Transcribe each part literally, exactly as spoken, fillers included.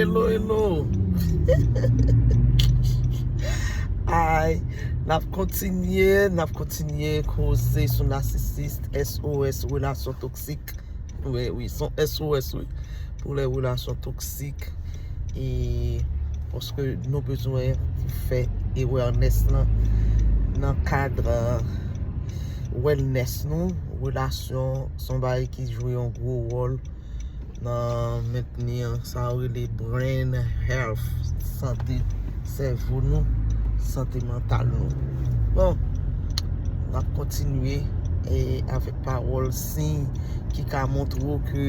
Hello, hello. Ay, n ap kontinye, n ap kontinye koze sou narcissist, S O S, relasyon toksik. Wi, wi, se yon S O S, wi. Pou lè relasyon toksik. E paske nou bezwen fè awareness nan, nan kad, euh, wellness nou. Relasyon se yon bagay ki jwe yon gwo wòl nan mentni sa yo rele brain health, sante sèvo nou, sante mantal nou. Bon, n ap kontinye e avèk pawòl, siy ki ka montre w ke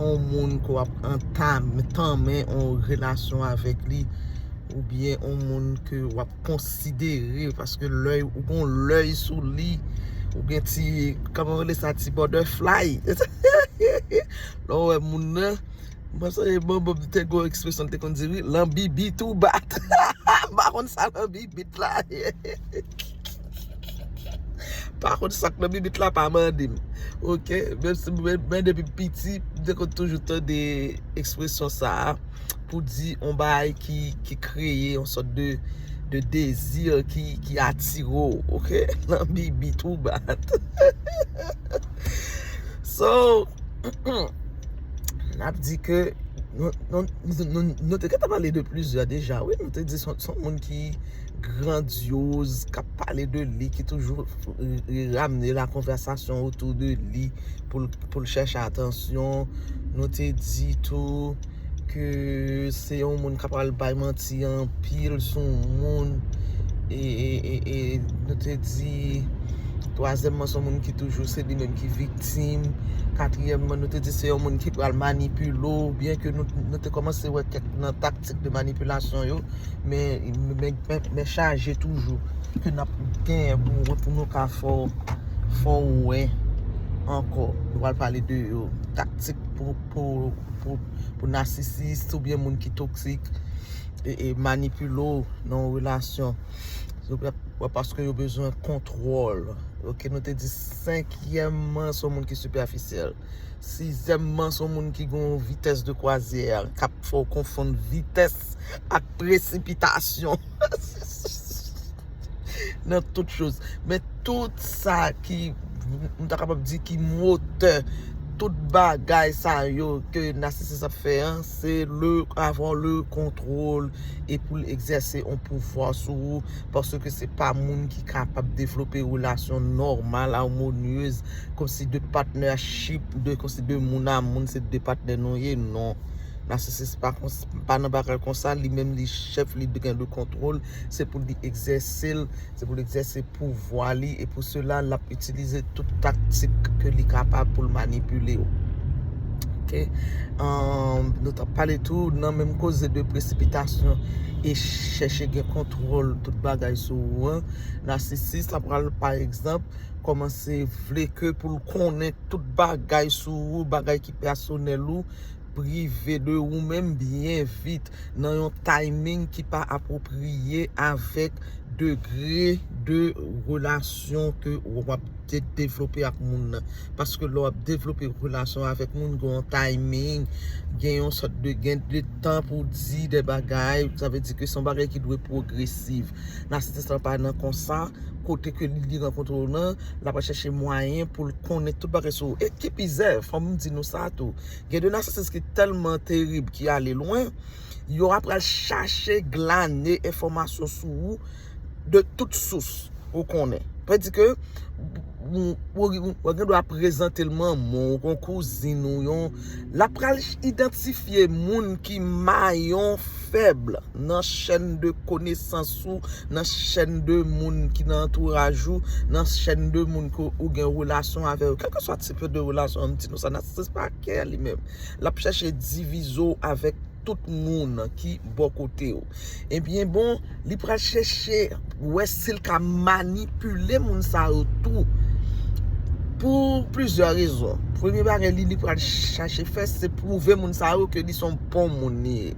yon moun ke w ap antam, tanmen yon relasyon avèk li, oubyen yon moun ke w ap konsidere, paske lèy, ou gon lèy sou li, ou gen ti, kòman rele sa, ti butterfly. Lè w wè moun nan, mwen sonje bon, bon, te gon ekspresyon te konn di, wi, lanbibit ou bat. M pa konn sa lanbibit la ye. Pa konn sa k lanbibit la, pa mande m. Ok? Menm si mwen, mwen depi piti, m te konn toujou tande ekspresyon sa a pou di yon bagay ki, ki kreye yon sòt de, de dezi ki, ki atire w, ok? Lanbibit ou bat. So, n ap di ke nou, nou, nou, nou, nou te gentan pale de plizyè deja, wi. Nou te di se yon, se yon moun ki grandyoz, k ap pale de li, ki toujou ramne la konvèsasyon otou de li pou l, pou l chèche atansyon. Nou te di tou ke se yon moun k ap pral bay manti anpil sou moun. E, e, e, e nou te di, twazyèmman, se yon moun ki toujou se li menm ki viktim. Katriyèmman, nou te di se yon moun ki pral manipile w, byen ke nou, nou te kòmanse wè kèk nan taktik de manipilasyon yo, men, men, men, men chaje toujou ke n ap genyen pou, pou nou ka fè w, fè w wè ankò. Nou pral pale de yo. Taktik pou, pou, pou, pou nasisis oubyen moun ki toksik e, e manipile w nan yon relasyon. Yo pa, pa, paske yo bezwen kontwòl. Ok, nou te di senkyèmman, se yon moun ki sipèfisyèl. Sizyèmman, se yon moun ki gen yon vitès de kwazyè, k ap fè w konfonn vitès ak presipitasyon nan tout choz. Men tout sa ki, m ta kapab di, ki motè tout bagay sa yo ke nasisis ap fè an, se le, avoir le contrôle e pou l egzèse yon pouvwa sou ou, paske se pa moun ki kapab devlope relasyon nòmal, amonyez, kòmsi de partnership, de, kòmsi de moun a moun, se de patnè nou ye, non. Nasisis pa kons-, pa nan bagay konsa, li menm li chèf, li gen de kontwòl, se pou li egzèse l, se pou li egzèse pouvwa li, e pou sela, l ap itilize tout taktik ke li kapab pou l manipile w. Ok? Ahn, nou t ap pale tou nan menm koze de presipitasyon e chèche gen kontwòl tout bagay sou ou an. Nasisis la pral, pa egzanp, kòmanse vle ke pou l konnen tout bagay sou ou, bagay ki pèsonèl ou, prive de ou menm byen vit, nan yon timing ki pa apwopriye avèk degre de relasyon ke w ap de-, devlope ak moun nan. Paske lè w ap devlope relasyon avèk moun, gen yon timing, gen yon sòt de, gen de tan pou di de bagay, sa vle di ke se yon bagay ki dwe pwogresiv. Nasisis la pa nan konsa, kote ke li, li rankontre w nan, l ap chèche mwayen pou l konnen tout bagay sou ou. E ki pi zè, fò m di nou sa tou. Gen de nasisis ki tèlman terib, ki ale lwen, yo ap pral chache glane enfòmasyon sou ou de tout sous ou konnen. Vle di ke ou, ou, ou, ou gen dwa prezante l manman w, yon kouzin ou, yon, l ap pral idantifye moun ki mayon fèb nan chèn de konesans ou, nan chèn de moun ki nan antouraj ou, nan chèn de moun ke ou gen relasyon avè yo. Kèlkeswa tip de relasyon, m di nou sa, nasisis pa kè li menm. L ap chèche divize w avèk tout moun ki bò kote w. Ebyen bon, li pral chèche wè si l ka manipile moun sa yo tou. Pou plizyè rezon. Premye bagay li, li pral chache fè, se pwouve moun sa yo ke li se yon bon moun li ye.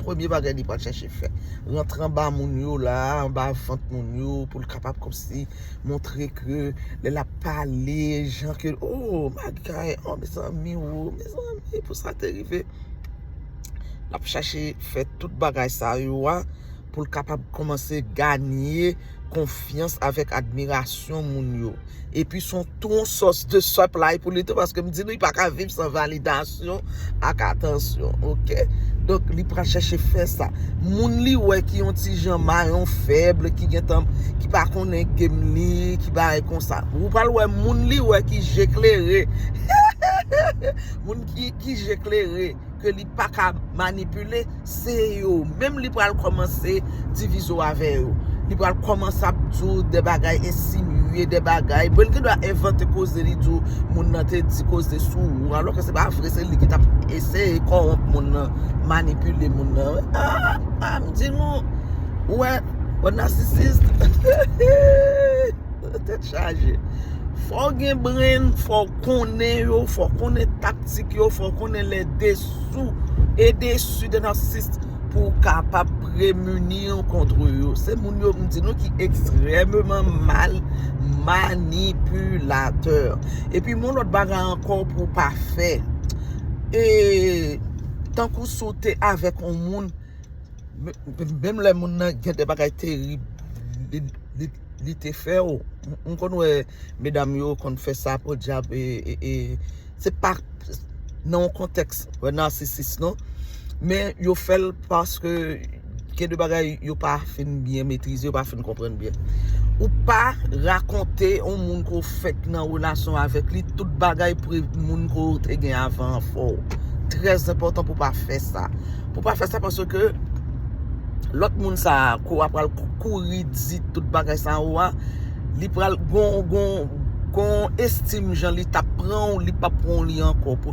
Premye bagay li pral chache fè. Rantre anba moun yo la, anba vant moun yo, pou l kapab kòmsi montre ke lè l ap pale, jan ke, oh, bagay, oh, mezanmi, oh, mezanmi, pou sa te rive. ap chache fè tout bagay sa yo a pou l kapab kòmanse ganye konfyans avèk admirasyon moun yo. Epi se yon tou yon sòs de supply pou li tou, paske m di nou, li pa ka viv san validasyon ak atansyon, oke? Donk, li pral chèche fè sa. Moun li wè ki yon ti jan mayon fèb, ki gentan, ki pa konnen game li, ki bagay konsa. Ou pral wè moun li wè ki je klere. Moun ki, ki je klere, ke li pa ka manipile, se yo menm li pral kòmanse divize w avè yo. Li pral kòmanse ap di w de bagay, ensimye de bagay. Bon, li gen dwa envante koze, li di w moun nan te di koze sou ou, alò ke se pa vre, se li ki t ap eseye kòwonp moun nan, manipile moun nan. Ah, ah, m di nou, ou wè, wè nasisis. Tèt chaje. Fò w gen brain, fò w konnen yo, fò w konnen taktik yo, fò w konnen les dessous et dessus des narcissistes pou w kapab prémunir contre yo. Se moun yo, m di nou, ki ekstrèmeman mal manipilatè. Epi, yon lòt bagay ankò pou w pa fè. E, tankou si w te avèk yon moun, men, menm lè moun nan gen de bagay terib, li, li, li te fè w. M, m konn wè medam yo konn fè sa podyab, e, e, e, se pa nan yon kontèks, wè, nasisis, non. Men yo fè l paske gen de bagay yo pa fin byen metrize, yo pa fin konprann byen. Ou pa rakonte yon moun ke w fèk nan relasyon avèk li tout bagay pre-, moun ke w te gen avan an fè w. Trè enpòtan pou w pa fè sa. Pou w pa fè sa, paske lòt moun sa a, ke w ap pral kou-, kouri di tout bagay sa a ou a, li pral gon, gon, gon estim jan li t ap pran w, li p ap pran w li ankò pou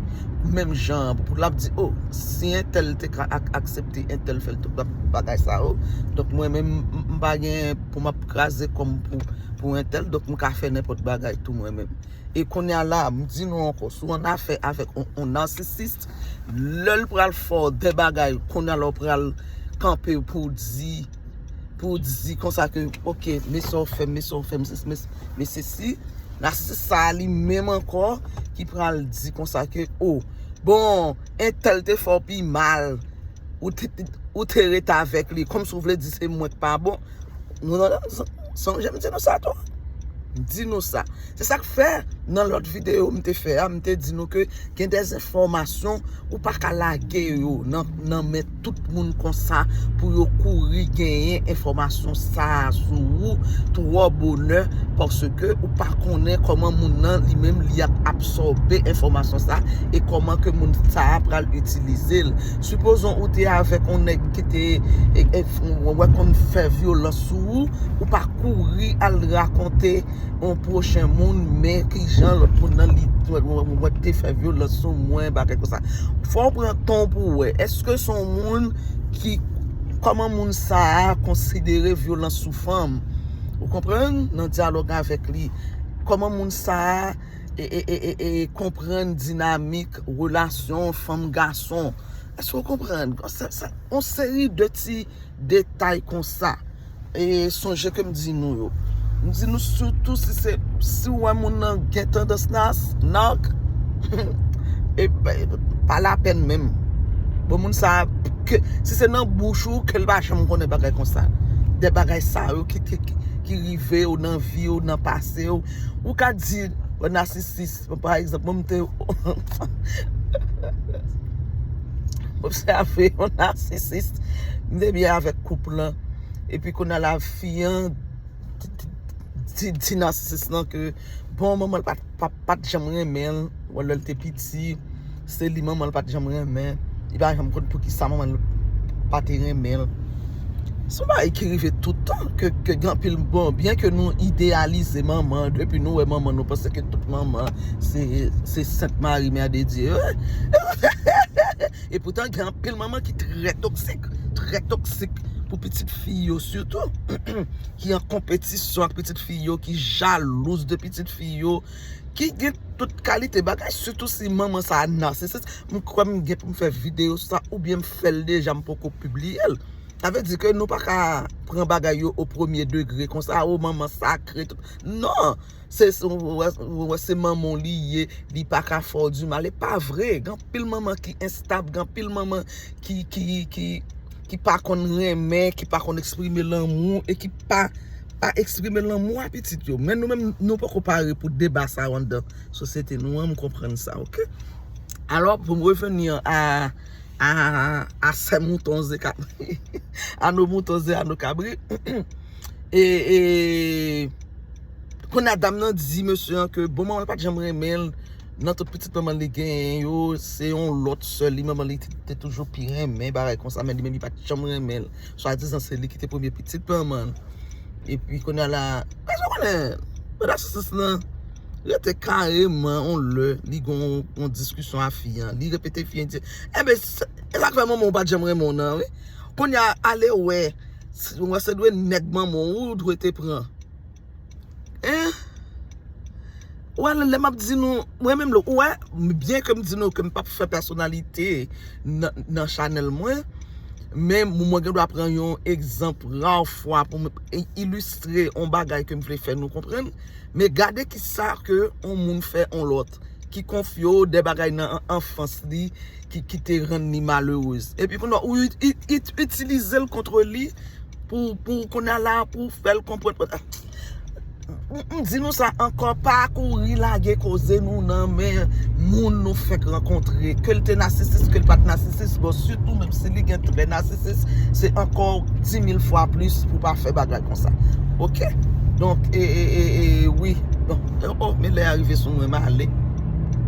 menm jan an, pou l ap di, "Oh, si entèl te ka ak-, aksepte entèl fè l tout ba-, bagay sa yo, donk mwen menm, m, m pa gen pou m ap kraze kò m pou, pou entèl, donk m ka fè nenpòt bagay tou mwen menm." E kounye a la, m di nou ankò, si w annafè avèk on, on nasisis, lè l pral fè w de bagay, kounye a la w pral kanpe pou w di, pou w di konsa ke, "Ok, men sa w fè m, men sa w fè m, men, men sesi." Nasisis sa a li menm ankò ki pral di konsa ke, "Oh, bon, entèl te fè w pi mal, ou te, ou te ret avèk li, kòmsi w vle di se mwen k pa bon." Nou, nou, nou, sonje m di nou sa tou. M di nou sa. Se sa k fè, nan lòt videyo m te fè a, m te di nou ke gen de enfòmasyon ou pa ka lage yo nan, nan men tout moun konsa pou yo kouri genyen enfòmasyon sa a sou ou twò bonè, paske ou pa konnen kòman moun nan li menm li ap absòbe enfòmasyon sa a e kòman ke moun sa a pral itilize l. Sipozon ou te avèk yon nèg ki te, e, e, wè, konn fè vyolans sou ou, ou pa kouri al rakonte yon pwochen moun, men kijan lòt moun nan li, wè, wè, wè, te fè vyolans sou mwen, bagay konsa. Fò w pran tan w pou w wè. Èske se yon moun ki, kòman moun sa a konsidere vyolans sou fanm? Ou konprann? Nan dyalòg avèk li. Kòman moun sa a e, e, e, e, e konprann dinamik relasyon fanm gason? Èske w konprann? Sa, sa, yon seri de ti detay konsa. E sonje ke m di nou yo. M di nou sitou si se, si w wè moun nan gen tandans nas, nak, e pa, pa lapèn menm. Bon, moun sa, ke, si se nan bouch ou, ke l pa janm konnen bagay konsa. De bagay sa yo ki, ki, ki, ki rive w nan vi w, nan pase w. Ou ka di, yon nasisis, pa egzanp, mwen m te obsève yon nasisis, m te byen avèk koup lan, epi kounye a la fi an di, di, di nasisis lan ke, bon, manman l pa t, pa, pa t janm renmen l, wè, lè l te piti, se li manman l pa t janm renmen, li pa janm konn poukisa manman l pa te renmen l. Se yon bagay ki rive tout tan, ke, ke gen anpil, bon, byen ke nou ideyalize manman, depi nou wè manman, nou panse ke tout manman se, se Sent Mari, Mère de Dieu. E poutan, gen anpil manman ki trè toksik, trè toksik pou pitit fi yo sitou, ki an konpetisyon ak pitit fi yo, ki jalouz de pitit fi yo, ki gen tout kalite bagay, sitou si manman sa a nasisis. M kwè m gen pou m fè videyo sou sa, oubyen m fè l deja, m poko pibliye l. Sa vle di ke nou pa ka pran bagay yo o premye degre konsa, o manman sakre, tout. Non! Se, se, ou wè, ou wè se manman w li ye, li pa ka fè w di mal. E pa vre. Gen anpil manman ki enstab, gen anpil manman ki, ki, ki, ki pa konn renmen, ki pa konn eksprime lanmou e ki pa, pa eksprime lanmou a pitit yo. Men nou menm, nou poko pare pou deba sa yo anndan sosyete nou an, m konprann sa, oke? Alò, pou m reveni a, a, a sè Mouton Ze k ap, a nou Mouton Ze, a nou kabri, e, e, kounye a dam nan di mesye an ke bon manman l pa t janm renmen l, nan tout pitit manman li genyen yo, se yon lòt sè li, manman li te, te toujou pi renmen, bagay konsa, men li menm li pa t janm renmen l. Swadizan se li ki te premye pitit manman l. Epi kounye a la, èske w konnen, pandan sosis lan, rete kareman, on lè, li gon yon diskisyon a fi an, li repete fi an, di, enben, se, e sa k fè manman w pa t janm renmen w nan, wi. Kounye a, ale wè, si, wè se dwe nèg manman w, ou dwe te pran. Hein? Wè, lè m ap di nou, mwen menm, lè, ou wè, byen ke m di nou ke m p ap fè pèsonalite nan, nan chanèl mwen, men mwen gen dwa pran yon egzanp ra fwa pou m ilistre yon bagay ke m vle fè nou konprann. Men gade ki sa ke yon moun fè yon lòt, ki konfye w de bagay nan an- anfans li, ki, ki te rann li malerez. Epi kounye a, ou it- it- it- itilize l kont li pou, pou kounye a la, pou fè l konprann. M, m di nou sa ankò, pa kouri lage koze nou nan men moun nou fenk rankontre. Ke l te nasisis, ke l pa t nasisis, bon, sitou menm si li gen trè nasisis, se ankò di mil fwa plis pou pa fè bagay konsa. Oke? Donk, e, e, e, e, wi. Bon, e, oh, men lè a rive sou mwen, m ale.